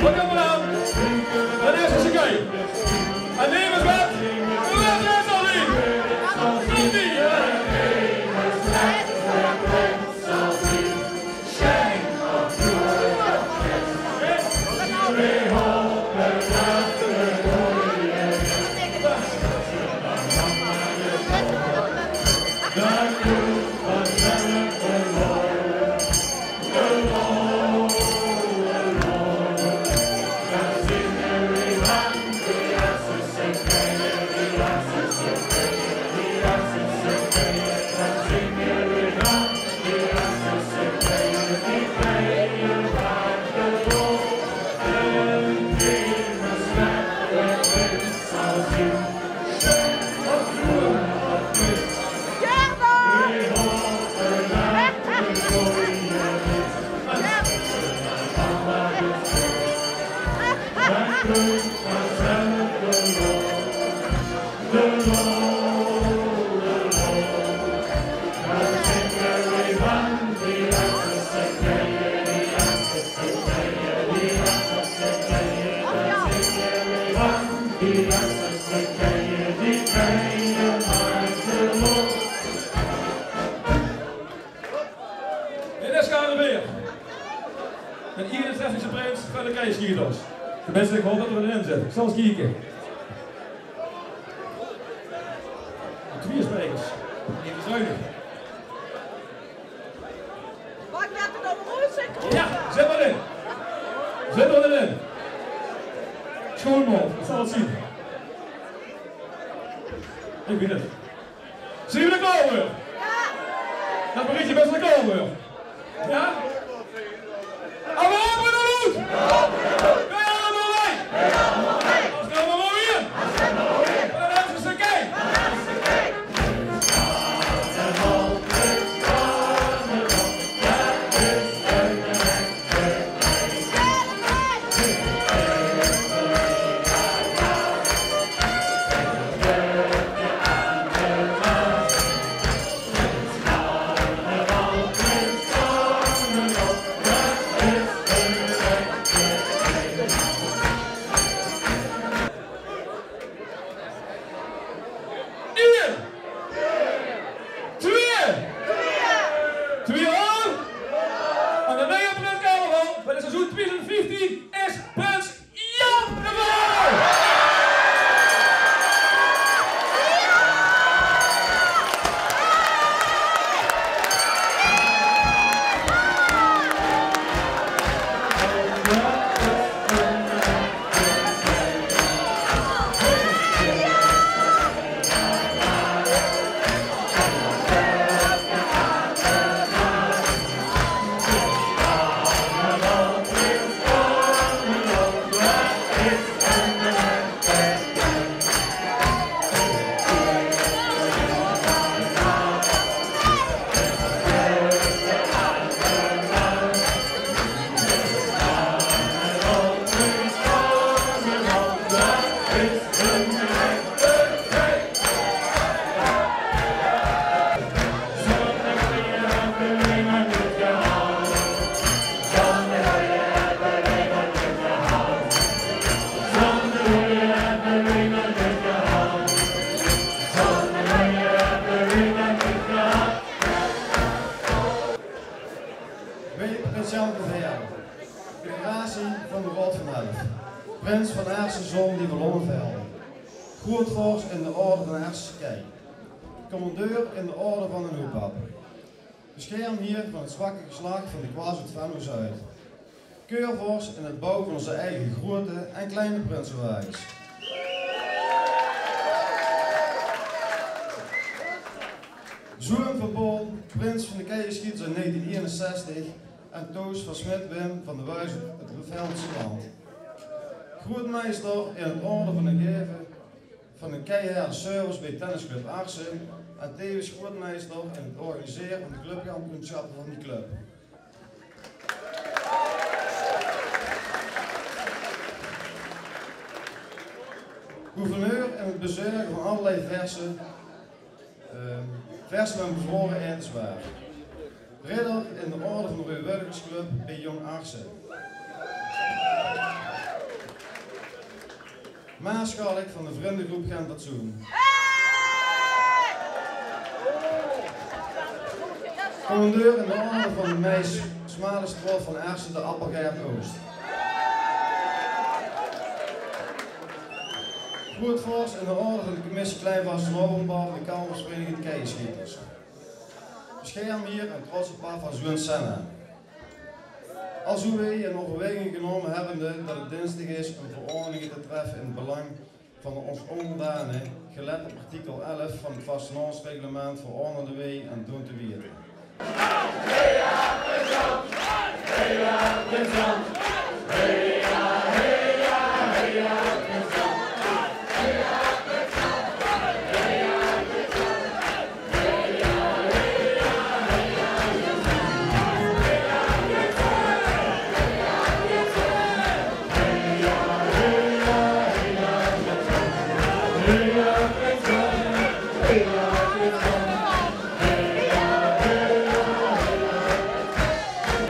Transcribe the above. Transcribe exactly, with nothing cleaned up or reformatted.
Wat gaan we aan? Dat is eens oké. En neem eens wat. Laat eens al zien. Komt ie. Dit is Karel Beer. En hier is de prins van de Keischieters. Tenminste, ik hoop dat er erin zit. Ik zal eens kijken. Twee sprekers. Niet te zuinig. Wat gaat er dan mooi zijn? Ja, zet maar in. Zet maar in. Schoonmaat, ik zal het zien. Ik weet het. Zien we er klaar voor? Dat berichtje best wel klaar voor. Ja? Allemaal op en goed! Ja, allemaal mee! Als nou maar weer! Van de Amsterdamse Kei! Eén. Twee. Twee al. En de nuuje prins carnaval van het seizoen tweeduizend vijftien is prins Jan de Waal. Weej, prins Jan van Velde, generatie van de Raod van Elf, prins van Aerse Zon die van Lonne Velde, groeëtvors in de orde van Aerse Kei, commandeur in de orde van de Noepap, beschermheer van het zwakke geslacht van de Kwazit van Oezuid, keurvors in het bouw van onze eige groeëte en kleine prinsewages. Zoon van Paul, prins van de Keierschieters in negentien eenenzestig, en Toos van Smit Wim van de Wuis het Veldse Land. Groeëtmeister in het orde van de Geve van de Keiheren Service bij Tennisclub Aerse en tevens groeëtmeister in het organiseren van de clubkampioenschappen van die club. Gouverneur in het bezorgen van allerlei verse, ehm, Persoon en bevore etenswaar. Ridder in de orde van de Roeje Wurksklup bij Jong Arse. Maarschalk van de vrindegroep Gentatsoen. Commandeur in de orde van de Meis Smale Straot van Arse de Appelgaard Oost. Groetvors in de orde van de commissie Kleinvastelaovend, de Kalversvereniging Keischieters. Beschermhier en trotse pa van Zuun Senna. Alzoe weej in overweging genome hebbende dat het dinstig is um verordeninge te treffe in het belang van de ons onderdane, gelet op artikel elf van het vastelaovesreglement, verordende weej en doon te